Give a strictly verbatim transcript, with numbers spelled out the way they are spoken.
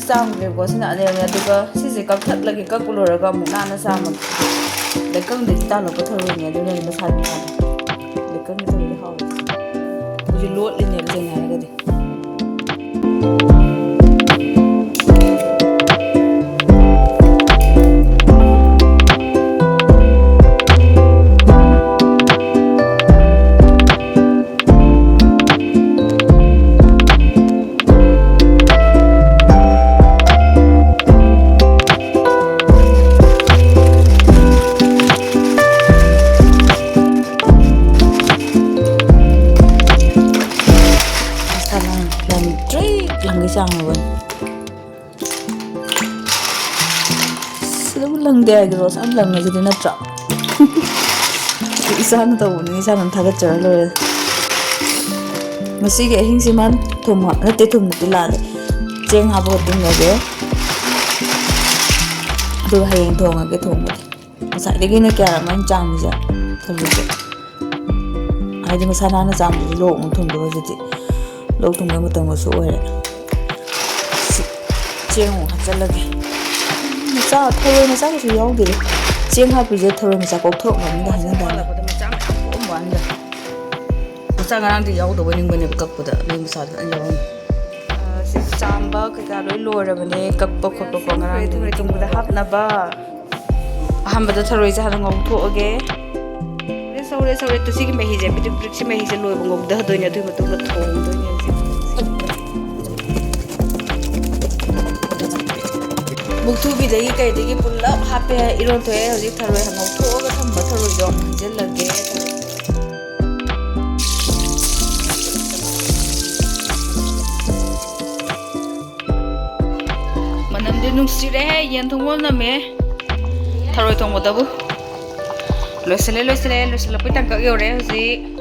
ꯆꯥꯝꯈ꯭ꯔꯦꯕꯀꯣ, ꯁꯤꯅ ꯑꯅꯤꯔꯛꯅꯦ꯫ ꯑꯗꯨꯒ ꯁꯤꯁꯦ ꯀꯛꯊꯠꯂꯒꯦ, ꯀꯛꯄ ꯂꯣꯏꯔꯒ ꯑꯃꯨꯛ ꯅꯥꯟꯅ ꯆꯥꯝꯃꯒꯦ꯫ ꯂꯩꯀꯪꯗꯒꯤ ꯇꯥꯜꯂꯛꯄ ꯊꯔꯣꯏꯅꯦ, ꯑꯗꯨꯅ ꯃꯁꯥꯗꯤ ꯅꯥꯜꯂꯦ꯫ ꯂꯩꯀꯪꯒꯤ ꯊꯔꯣꯏꯗꯤ ꯍꯥꯎꯋꯦ꯫ ꯍꯧꯖꯤꯛ ꯂꯣꯠꯂꯤꯅꯦꯕ, ꯁꯦꯡꯅ ꯍꯥꯏꯔꯒꯗꯤ꯫ ꯃꯁꯥ ꯂꯥꯡ-, ꯂꯪꯇ꯭ꯔꯤꯛ ꯂꯪꯒꯩ ꯆꯥꯡꯉꯕꯅꯤ꯫ ꯁꯤꯗꯕꯨ ꯂꯪꯗꯦ ꯍꯥꯏꯒꯦꯔꯣ? ꯑꯁ, ꯌꯥꯝ ꯂꯪꯉꯁꯤꯗꯤ ꯅꯠꯇ꯭ꯔꯥ? ꯏꯁꯥꯅ ꯇꯧꯕꯅꯤ, ꯏꯁꯥꯅ ꯊꯥꯒꯠꯆꯔ ꯂꯣꯏꯔꯦ꯫ ꯉꯁꯤꯒꯤ ꯑꯍꯤꯡꯁꯤꯃ ꯊꯨꯝ ꯍꯥꯞ-, ꯅꯠꯇꯦ, ꯊꯨꯝ ꯅꯠꯇꯦ, ꯂꯥꯜꯂꯦ꯫ ꯆꯦꯡ ꯍꯥꯞꯄꯒ ꯇꯨꯝꯃꯒꯦ꯫ ꯑꯗꯨꯒ ꯍꯌꯦꯡ ꯊꯣꯡꯉꯒꯦ ꯊꯣꯡꯕꯗꯤ꯫ ꯉꯁꯥꯏꯗꯒꯤꯅꯦ ꯀꯌꯥꯔꯛ ꯑꯃ ꯑꯩꯅ ꯆꯥꯝꯃꯤꯁꯦ ꯊꯔꯣꯏꯁꯦ꯫ ꯍꯥꯏꯗꯤ ꯃꯁꯥ ꯅꯥꯟꯅ ꯆꯥꯝꯕꯗꯨꯗꯤ ꯂꯣꯛ ꯑꯃꯨꯛ ꯊꯨꯡꯗꯣꯏꯕ ꯍꯧꯖꯤꯛꯇꯤ꯫ ꯂꯣꯛ ꯊꯨꯡꯕꯩ ꯃꯇꯝꯒꯁꯨ ꯑꯣꯏꯔꯦ꯫ ꯁꯤ ꯆꯦꯡ ꯑꯃꯨꯛ ꯍꯥꯞꯆꯜꯂꯒꯦ꯫ ꯃꯆꯥ, ꯊꯔꯣꯏ ꯃꯆꯥ ꯀꯩꯁꯨ ꯌꯥꯎꯗꯦꯗ꯫ ꯆꯦꯡ ꯍꯥꯞꯄꯤꯁꯦ ꯊꯔꯣꯏ ꯃꯆꯥ ꯀꯣꯛꯊꯣꯛꯅꯕꯅꯤꯗ ꯍꯥꯏꯅꯗꯥꯏꯅꯦ꯫ ꯃꯆꯥ ꯉꯔꯥꯡꯗꯤ ꯌꯥꯎꯗꯕ ꯅꯤꯡꯕꯅꯦꯕ ꯀꯛꯄꯗ, ꯑꯗꯨꯒꯤ ꯃꯆꯥꯗꯣ ꯌꯥꯎꯔꯝꯃꯦ꯫ ꯑ, ꯁꯤ ꯆꯥꯝꯕ ꯀꯩꯀꯥ ꯂꯣꯏ ꯂꯣꯏꯔꯕꯅꯦ, ꯀꯛꯄ ꯈꯣꯠꯄꯀꯣ, ꯉꯔꯥꯡꯗꯒꯤ ꯊꯔꯣꯏ ꯊꯣꯡꯕꯗ ꯍꯥꯞꯅꯕ꯫ ꯑꯍꯥꯟꯕꯗ ꯊꯔꯣꯏꯁꯦ ꯍꯥꯟꯅ ꯉꯧꯊꯣꯛꯑꯒꯦ꯫ ꯁꯧꯔꯦ, ꯁꯧꯔꯦ, ꯁꯧꯔꯦ꯫ ꯇꯨ ꯁꯤꯒꯤ ꯃꯍꯤꯁꯦ, ꯄꯤꯗ꯭ꯔꯤꯛ ꯄꯤꯗ꯭ꯔꯤꯛ ꯁꯤ ꯃꯍꯤꯁꯦ ꯂꯣꯏꯕ ꯉꯧꯊꯗꯣꯏꯅꯦ, ꯑꯗꯨꯒꯤ ꯃꯇꯨꯡꯗ ꯊꯣꯡꯗꯣꯏꯅꯦ ꯍꯧꯖꯤꯛ꯫ ꯃꯨꯛꯊꯨꯕꯤꯗꯒꯤ ꯀꯩꯗꯒꯤ ꯄꯨꯂꯞ ꯍꯥꯞꯄꯦ, ꯏꯔꯣꯟ ꯊꯣꯛꯑꯦ꯫ ꯍꯧꯖꯤꯛ ꯊꯔꯣꯏ ꯉꯧꯊꯣꯛꯑꯒ ꯊꯝꯕ ꯊꯔꯣꯏꯗꯣ ꯑꯃꯨꯛ ꯍꯩꯖꯤꯜꯂꯒꯦ꯫ ꯃꯅꯝꯗꯤ ꯅꯨꯡꯁꯤꯔꯦꯍꯦ, ꯌꯦꯟ ꯊꯣꯡꯕ ꯅꯝꯃꯦ꯫ ꯊꯔꯣꯏ ꯊꯣꯡꯕꯗꯕꯨ꯫ ꯂꯣꯏꯁꯤꯜꯂꯦ, ꯂꯣꯏꯁꯤꯜꯂꯦ, ꯂꯣꯏꯁꯤꯜꯂꯛꯄꯩ ꯇꯥꯡꯀꯛ ꯌꯧꯔꯦ ꯍꯧꯖꯤꯛ꯫